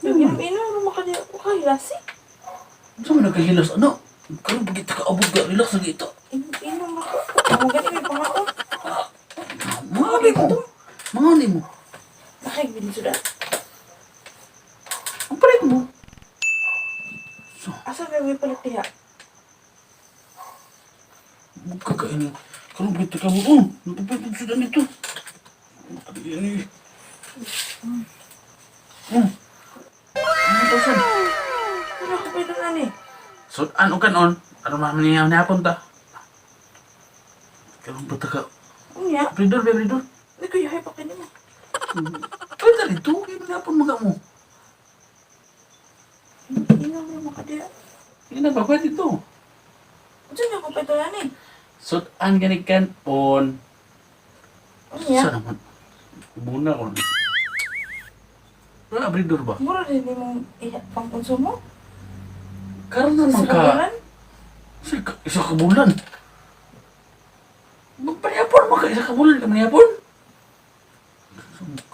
Inom-inom ra man ka. Okay, lasi. Unsa man nagkahilas ana? Karon pag kita kaabot ka, relax na kita. Inom-inom ra ko. Amo gani may pangaon. Mga ni mo. Mga ni mo. Nakaigbili suda. Ang palit mo. So, Asa may palit diha? magkakainin. Karon pag kita kaabot, oh, nagpapalit og sudan nito. Ay, ay. Oh. Ano to sad? Ano ko pa na ni? So, ano ka noon? Ano man niya nihapon ta? Karon pa ta ka. Unya, Bridor, be, bridor. di ko yahay pa kini mo. Ay, dali to. Kaya nihapon mga mo. Inom ra man ka diha. Hindi na ba? Pwede to. Unsa nga ko pa na ni? Sudan gani kan on. Unya, Sa naman? Muna ko. Wala, abridor ba? Mura rin imong iha pangkonsumo. Karon naman Sa ka. bulan? Sa isa ka bulan. Magpanihapon man ka isa ka bulan ka manihapon.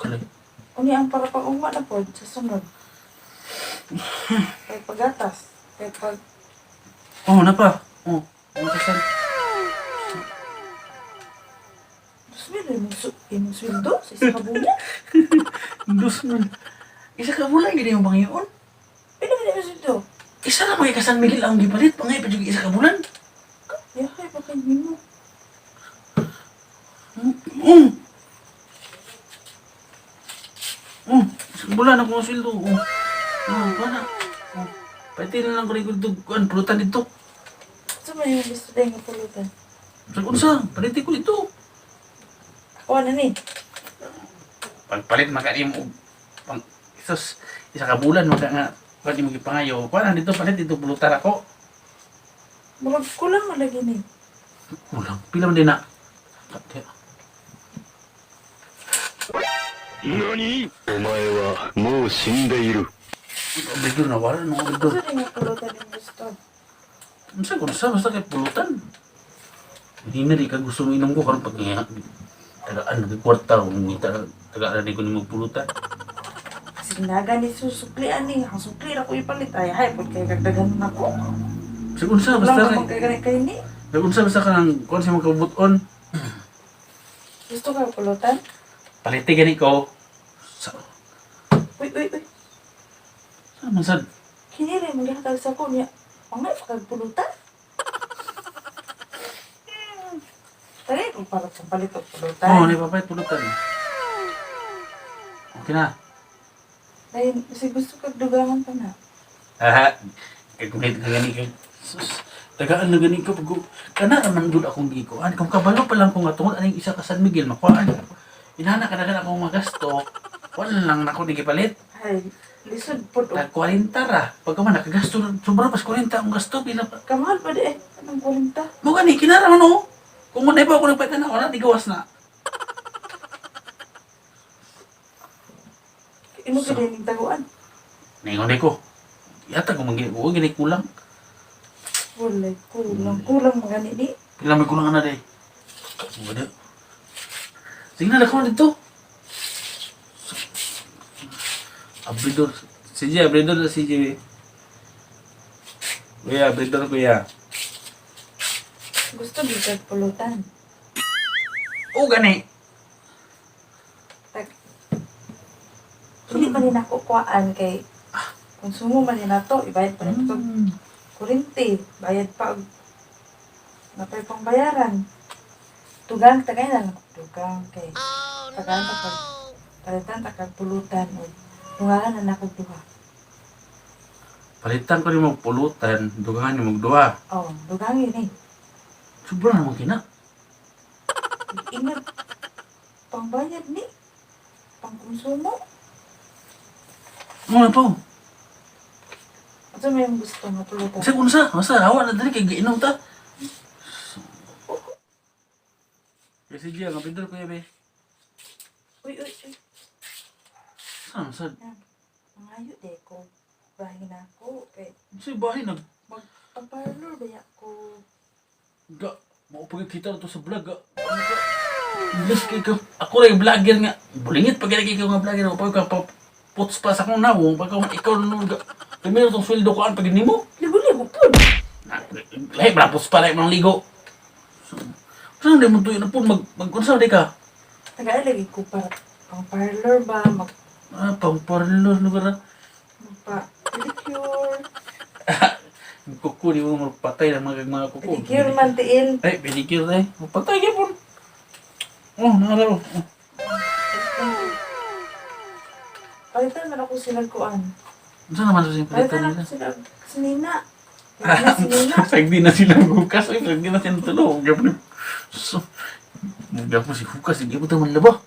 Kalay. Unya ang para pag ugma na pod sa sunod. Kay pagatas, kay pag Oh, napa. Oh, ano ka san? 2,000 imong sweldo sa isa ka bulan. 2,000. Isa ka bulan gini yung pangayon. Pila man imong sweldo? Isa na mga ka San Miguel ang gipalit pangay pa jud isa ka bulan. Yahay pa kay nimo. Oh. Oh, isa ka bulan ako ang sweldo. Oh. Oh, kana. Oh. Pwede na lang ko rin dito, kuan, pulutan dito. Sa man imong gusto dahil nga pulutan? Sa unsa, paliti ko dito. Ako na ni. Pagpalit maka mo pang isos, isa ka bulan maka nga kuan mo gipangayo. Kuan na dito palit dito pulutan ako. Murag kulang man lagi ni. Kulang. Pila man din na. 何お前はもう死んでいる。 Obligor na wala no obligor. Unsa rin nga pulutan imong gusto? Unsa ko sa basta kay pulutan. Hindi na rin ka gusto mo inom ko karon pag nga tagaan nag kwarta o ngita tagaan na ko nimo pulutan. Kasi naga ni susuklian ni, ang sukli ra ko ipalit ay hay pod kay kagdagan nako. Sa unsa Kulang basta pa kay man kay gani kay ni. sa unsa basta ka nang kuan sa mga kabuton. Gusto ka pulutan? Paliti gani ko. Sa Uy uy uy. sa man sad. Kini rin maghatag sa ko niya. Pangay pa kag pulutan. Tari kung para sa palit og pulutan. Oh, ni papay pulutan. Okay na. Dahil kasi gusto kag dugangan pa na. Ah, kay kung ka gani kay sus. Tagaan na gani ko pag kana ra man gud akong gikuan. Kung kabalo pa lang ko nga tungod aning isa ka San Miguel makuan. Inana ka na akong magasto. Wala lang nako ni gipalit. Ay, lisod pod og Tag 40 ra. Pagka man nakagasto sobra pas 40 ang gasto pila pa. Kamahal pa di eh. Anong 40? Mo gani kinara man oh. Kung wala pa ako nagpalitan na wala di gawas na. Imo ka din ning taguan. Ningon di ko. Yata ko mangi ko gini kulang. Walay, kulang. Kulang magani ni. Pila may kulang na day. Wala. Sige na, dako na dito. Abridor. CJ, abridor na CJ. Kuya, abridor kuya. Gusto di kag pulutan. O gani. Tag. Dili man ni nako kuhaan kay konsumo man ni nato, ibayad pa nito kurente, bayad pa og napay pang bayaran. Tugang tagay na lang dugang kay tagaan ta kag palitan ta kag pulutan og dungahan na nako duha. Palitan ko ni mo pulutan, dugangan ni mo duha. Oh, dugang ini. Sobra naman kina. Ingat pangbayad ni pangkonsumo. Mo na po. Unsa may imong gusto nga pulutan? Sa unsa, basta hawa na diri kay giinom ta. Kay CJ, ang abridor kuya be. Uy, uy, uy. Saan sad? Mangayo de ko. Bahin ako kay Sa bahay nag mag pang-parlor ba ko. Ga, mao pag kita na to sa vlog ga. Ano ka? Imbes kay ka. Ako ra yung vlogger nga. Bulingit pag kay ka nga vlogger, mao ka pa Puts pa sa akong nawong pagka ikaw nung primero tong sweldo ko an pag nimo. Ligo-ligo pud. Lahi ba puts pa lahi man ligo. So, saan di mo tuyo na po mag mag unsa di ka? Tagaan lagi ko para pang parlor ba, mag Ah, pang parlor lugar. magpa pedicure. Kuko di mo magpatay ng mga kuko. Pedicure man tiil. Ay, pedicure eh. Magpatay gyapon. Oh, nangalaro. Oh. Palitan man ako sila kuan. Unsa naman sa siyang palitan Palitan nila? ako sila sinina. Palitan na sinina. Sagdi na sila hukas. Ay, sagdi na sila tulo. Gapon. So, gapon si hukas. Hindi mo taman laba.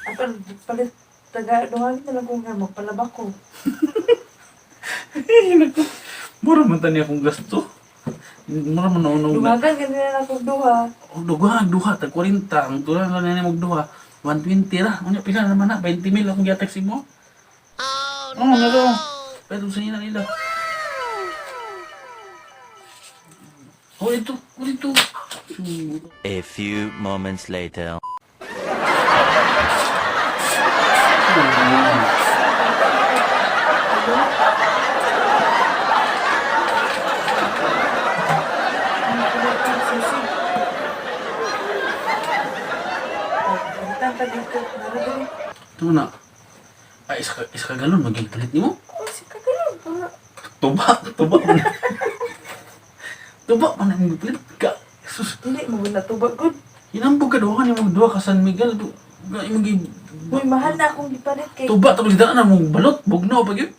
Apan palit taga duhagin na lang ko nga magpalaba ko. Ay, naku. Mura man tani akong gasto. Mura man na unong. Duhagan ganun na lang kong duha. Oh, duha, duha, tag 40. Ang duha na na mag duha. 120 ra. Unya pila naman na 20 mil akong giatag sa imo. Oh, no. Nalo. Pero sa nila nila. Oh, ito, oh, ito. A few moments later. Ang sisig. Ay, palitan pa dito. Nara diri. Ito na. Ay, isa ka galon, maging palit nimo. Oh, si kagalon para. Tuba, tuba man. Tuba man ang palit ka. Jesus, Dili mo na tubag gud. hinambog ka duha ni mo duha ka San Miguel. Ga imong gi Uy, mahal na akong gipalit kay. tuba tapos daan na mong balot, bugnaw pag yun.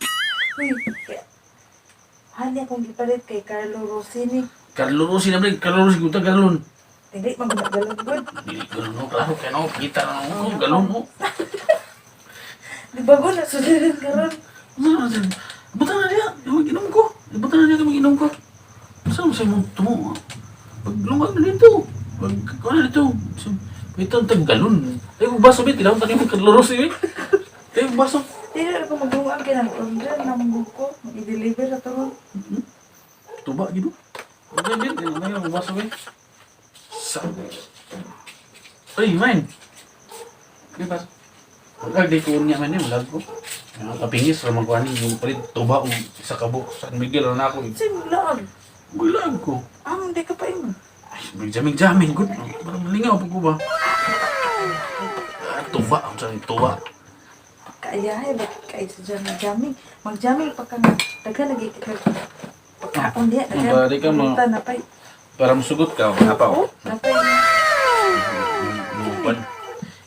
Uy, kay. Mahal niya akong gipalit kay Carlo Rossini. Carlo Rossi na ba? Carlo Rossi kuta galon. Dili man gud galon gud. Dili galon no, klaro kay no, kita na no, galon no. Di ba gud nasulirin karon? Ano na siya? Buta na niya, yung mag-inom ko. Buta na niya mag-inom ko. Saan mo sa imong tumo? Paglungag na dito. Pag kuha na dito. Ito ang tag galon. Ay, kung baso ba? Tinawag tayo mong Carlo Rossi eh. Ay, kung baso. Dili na ko maglungag kay nang order na mong ko, i-deliver sa turon. Tuba, gitu. Okay, din. Tinawag tayo baso eh. Sa... Ay, man. Di ba? Wala, di ko niya man eh. Wala ko. Ang kapingis, ramang kuha ni yung palit tuba o isa ka buok. San Miguel, na ako eh. Sa maglaag. Wala ko. Am di ka pa ingon. Ay, magjamming-jamming, good. Parang malingaw pa ko ba? Ah, tuba, ang sabi, tuba. Kaayahay ba kay sa jamming jamming. Magjamming pa ka nga daghan lagi ka pagkaon diha daghan. Bari ka mo. Palitan na pay. Para musugot ka, wala pa Oh, oh. napay. Mupad.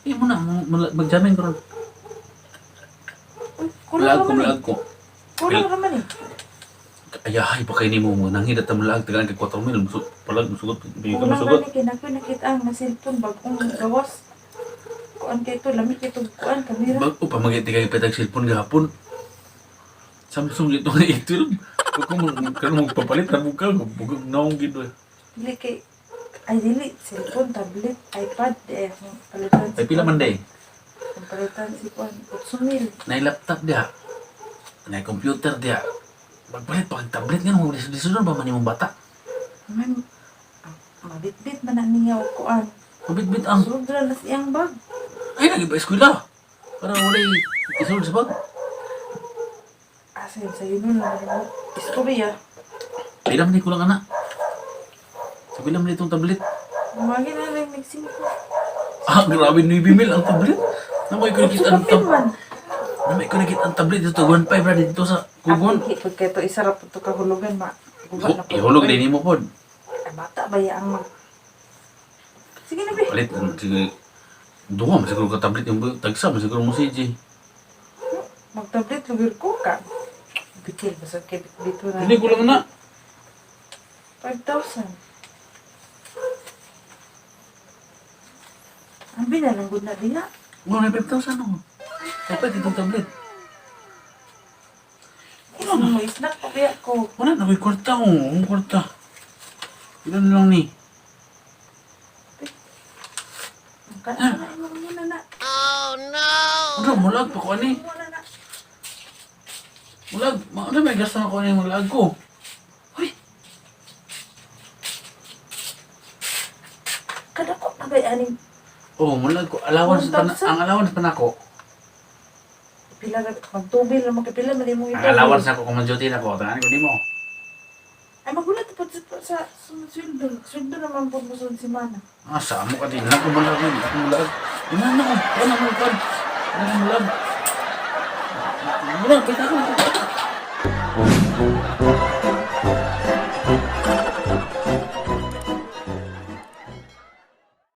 Eh, muna, magjamming ko ron. Uy, kulang Mulaag ko, ra man eh. mulaag ko. Kulang ra man eh. Ayahay, pa kayo ni mo, nanghidat na mulaag, tagaan kay 4 mil, palag, musugot, hindi ka Kulang ra musugot. ni kay nakoy nakita ang na cellphone bagong gawas. Kuan kay to lami kay to kuan kamera. Bago pa magiti kayo petag cellphone gahapon. Samsung dito nga ito. Pag ko karon magpapalit na buka, bugag naong gid eh. Dili kay ay dili cellphone, tablet, iPad eh akong palitan. Ay pila man day. Akong palitan si kuan 8,000. Nay laptop diha. Nay computer diha. Magpalit pa kag tablet nga mo lisod ba man imong bata. May mabitbit man na niya og kuan. Mabitbit ang Sobra na siyang bag. ay lagi pa eskwela. Para walay isulod sa bag. Asa yun sa'yo nun lang mo. Istorya. Pila man ni kulang ana. Sa pila man itong tablet. Gumagi na lang nagsingko. Ah, grabe 9 mil ang tablet. Namay ko nakita ang Sukapin tablet. man. Namay ko nakita ang tablet dito 1.5 ra dito sa Kugon. Ako, pag kay to isarap to kahulugan ma. Guba na po. Ihulog din nimo pod. Ay, bata ba ya ang mag... Sige na, be. Palit ano, sige. Duha man siguro ka tablet yung tagsa man siguro mo si G. Magtablet, lugar ko ka. Bitil, basta kay bito na. Hindi kulang na. 5,000. Ang binalanggod na diha. Wala na 5,000 no. Dapat itong tablet. Ano mo, snack pa kaya ko. Wala na ko'y kwarta ko. Ang kwarta. Ilan lang ni. Ang kana na, imo muna na. Wala, mulag pa ko ani. Muna na. Mulag, ano may gasto na ko ani mulag ko. Uy! Kadako na ba aning Oh, mulag ko. Allowance pa na, 1,000? ang allowance pa nako. Pila ra magtubil ra mo kay pila man imong Ang allowance ako kung man-duty na ko, tagaan ko nimo. Ay magulat po sa sweldo. Sweldo naman po mo sa semana. Ah, sa amo ka din. Ako malag yun. Ako malag. Inana ko. Ano mo kan? Ano malag? Muna, kita ko.